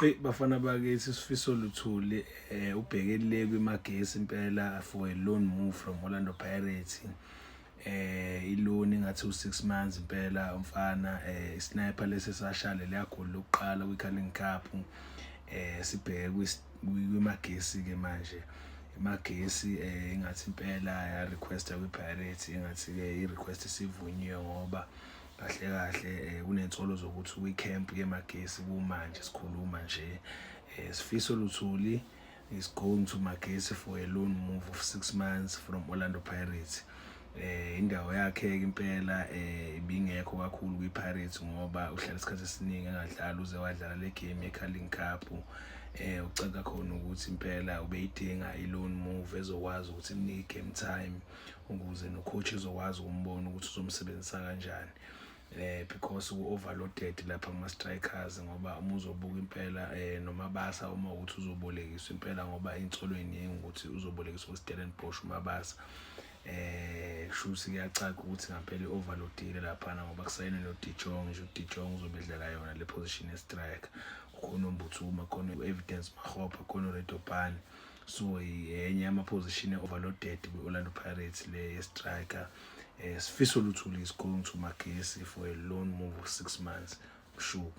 Eyi bafana bakithi, Sifiso Luthuli ubheke le kwiMagesi impela for a loan move from Orlando Pirates. I-loan ingathi u6 months impela umfana, sniper lesi sashale leyagoli lokuqala kwiCarling Cup. Sibheke kwiMagesi ke manje. IMagesi ingathi impela ya requesta kwiPirates, ingathi ke i-request isivunyiwe, ngoba kahle kahle kunensolo zokuthi kwi-camp yeMagesi kumanje sikhuluma nje. Sifiso Luthuli is going to Magesi for a loan move of 6 months from Orlando Pirates. Indawo yakhe impela ibingekho kakhulu kwiPirates, ngoba uhlala isikhathi esiningi engadlali, uze wadlala le game yeCarling Cup. Ucaca khona ukuthi impela ubeyidinga i-loan move ezokwazi ukuthi imnike game time, ukuze no-coach ezokwazi ukumbona ukuthi uzomsebenzisa kanjani, because ku-overloaded lapha kuma strikers, ngoba uma uzobuka impela noMabasa, uma ukuthi uzobolekiswa impela, ngoba insolo eningi ukuthi uzobolekiswa kwiStellenbosch uMabasa. Kushuthi kuyacaca ukuthi ngampela i-overloadile laphana, ngoba kusayinwe no-De Jong nje. U-De Jong uzobe edlala yona le position ye-striker, kukhona uMbuthuma, khona u-Evidence Makgopa, khona uRedopane, so yenye yama-position e-overloaded kwi-Orlando Pirates le ye-striker. Sifiso Luthuli is going to Magesi for a loan move of 6 months. Mshuku.